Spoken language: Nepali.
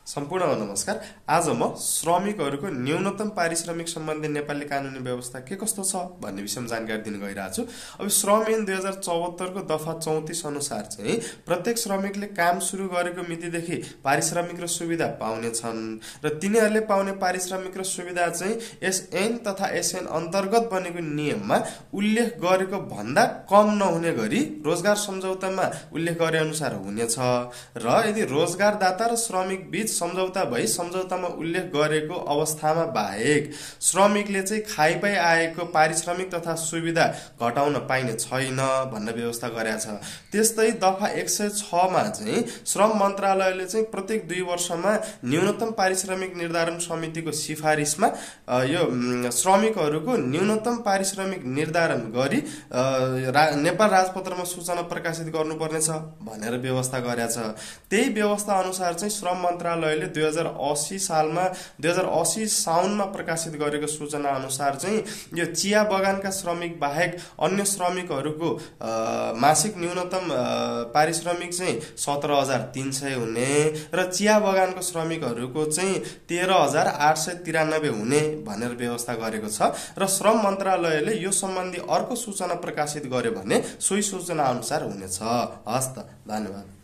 सम्पूर्ण नमस्कार। आज म श्रमिकहरूको न्यूनतम पारिश्रमिक सम्बन्धी नेपाली कानुनी व्यवस्था के कस्तो छ भन्ने विषयमा जानकारी दिन गइरहेको छु। अब श्रम ऐन 2074 को दफा 34 अनुसार चाहिँ प्रत्येक श्रमिकले काम सुरु गरेको मितिदेखि पारिश्रमिक र सुविधा पाउने छन् र तिनीहरूले पाउने पारिश्रमिक र सुविधा चाहिँ यस ऐन तथा यस ऐन अन्तर्गत बनेको नियममा उल्लेख गरेको भन्दा कम नहुने गरी रोजगार सम्झौतामा उल्लेख गरे अनुसार हुनेछ र यदि रोजगारदाता र श्रमिक बीच सम्झौता भई सम्झौतामा उल्लेख गरेको अवस्थामा बाहेक श्रमिकले चाहिँ खाइपाई आएको पारिश्रमिक तथा सुविधा घटाउन पाइने छैन भन्ने व्यवस्था गरेको छ। त्यस्तै दफा 106 मा चाहिँ श्रम मन्त्रालयले चाहिँ प्रत्येक 2 वर्षमा न्यूनतम पारिश्रमिक निर्धारण समितिको सिफारिसमा यो श्रमिकहरूको न्यूनतम पारिश्रमिक निर्धारण गरी नेपाल राजपत्रमा सूचना प्रकाशित गर्नुपर्नेछ भनेर व्यवस्था गरेको छ। त्यही व्यवस्था अनुसार चाहिँ श्रम मन्त्रालयले 2080 सालमा 2080 साउनमा प्रकाशित गरेको सूचना अनुसार चाहिँ यो चिया बगानका श्रमिक बाहेक अन्य श्रमिकहरूको मासिक न्यूनतम पारिश्रमिक चाहिँ 17,300 हुने र चिया बगानको श्रमिकहरूको चाहिँ 13,893 हुने भनेर व्यवस्था गरेको छ र श्रम मन्त्रालयले यो सम्बन्धी अर्को सूचना प्रकाशित गर्यो भने सोही सूचना अनुसार हुनेछ। हस्त, धन्यवाद।